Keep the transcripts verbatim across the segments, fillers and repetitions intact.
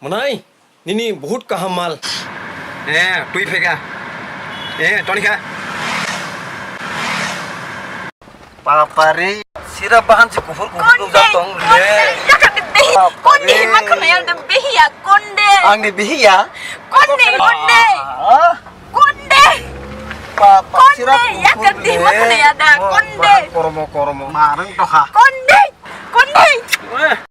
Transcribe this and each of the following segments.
Mwnai, nini buhut kaham mal. Eh, twi pheka. Eh, toni kha. Papa re, sira bahan se kuphur kuphur nukjak tong le. Konde, yakar de behi. Papa re. Konde, ma khna ya de behi ya, konde. Ang ni behi ya? Konde, konde. Ah. Konde. Papa, sira kuphur le. Konde, yakar de ma khna ya da, konde. Bahan koromo, koromo. Marang to ha. Konde, konde. Eh.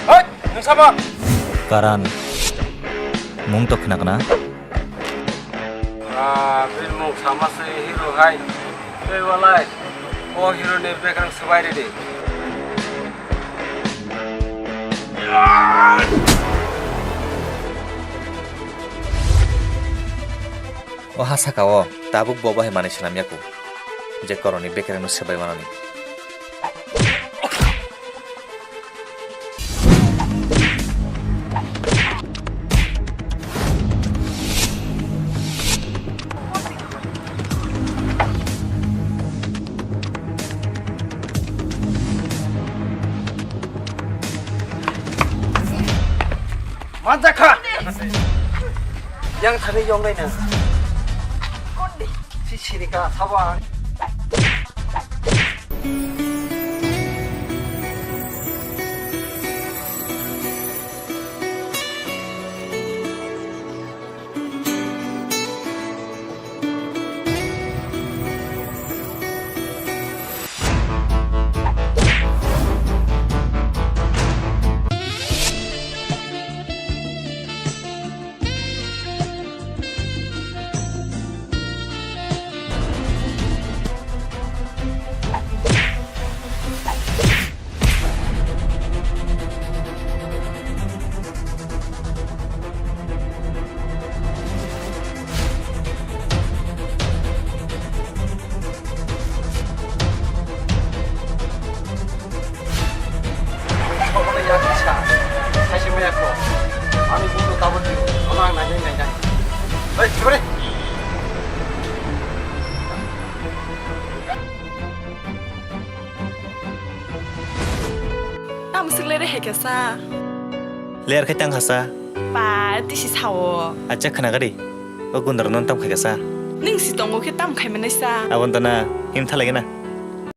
Hoi, nwng sabo? Karan, mung to khna khna? Ah, bini mung sama se hero hai. Tei walai, o hero ni bekrang swbai ridi. O ha saka o tabuk bo bahai manwi swnam yaku, je koroni bekereng no swbai manani. Manjakha. Yang thani yong nai na. Si sirika sabo ang. Ani buno tabuk di, ano ang nainai nainai. Hei, sibere. Tamo swk le re hai khe sa? Ler khai tang kha sa. Ba, tisi sao. Acha khna gari. O gundar non tam khai kha sa. Ning si tongo khe tam khai manai sa. Abon to na, him thalai na.